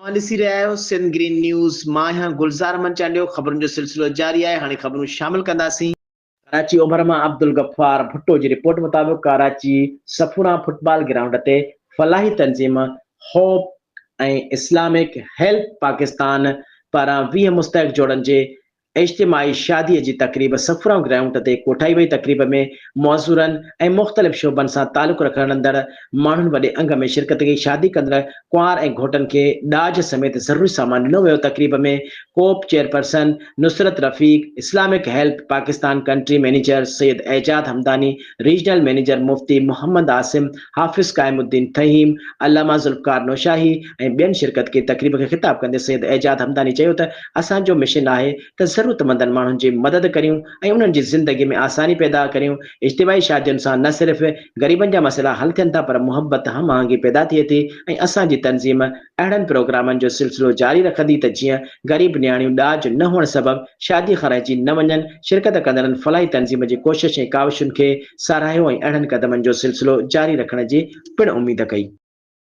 اوهان ڏسي رهيا آهيو سنڌ گرين نيوز، مان آهيان گلزار احمد چانڊيو، خبرن جو سلسلو جاري آهي، هاڻي خبرون شامل ڪنداسين. ڪراچي اوڀر مان عبدالغفار ڀٽو جي رپورٽ مطابق ڪراچي صفوران فٽبال گرائونڊ تي فلاحي تنظيم هوپ ۽ اسلامڪ هيلپ پاڪستان پاران 20 مستحق جوڙن جي اجتماعي شاديء جي تقريب صفرائون گرائونڊ تي ڪوٺائي وئي، تقريب ۾ معذورن ۽ مختلف شعبن سان تعلق رکندڙ ماڻهن وڏي انگ ۾ شرڪت ڪئي، شادي ڪندڙ ڪنوار ۽ گهوٽن کي ڏاج سميت ضروري سامان ڏنو ويو، تقريب ۾ COPE chairperson Nusrat Rafiq, Islamic help Pakistan country manager Syed Ejaz Hamdani, regional manager Mufti Muhammad Asim, Hafiz Qaim Uddin Thaheem, Allama Zulfiqar Noshahi ۽ ٻين شرڪت ڪئي، تقريب کي خطاب ڪندي سيد اعجاز همداني چيو ته اسان جو مشن آهي ته ضرورتمندن ماڻهن جي مدد ڪريون ۽ انهن جي زندگي ۾ آساني پيدا ڪريون، اجتماعي شادين سان نه صرف غريبن جا مسئلا حل ٿين ٿا پر محبت هم آهنگي پيدا ٿئي ٿي ۽ اسان جي تنظيم اهڙن پروگرامن جو سلسلو جاري رکندي ته جيئن غريب نياڻيون ڏاج نه هئڻ سبب شادي کان رهجي نه وڃن، شرڪت ڪندڙن فلاحي تنظيم جي ڪوشش ۽ ڪاوشن کي ساراهيو ۽ اهڙن قدمن جو سلسلو جاري رکڻ جي پڻ اميد ڪئي.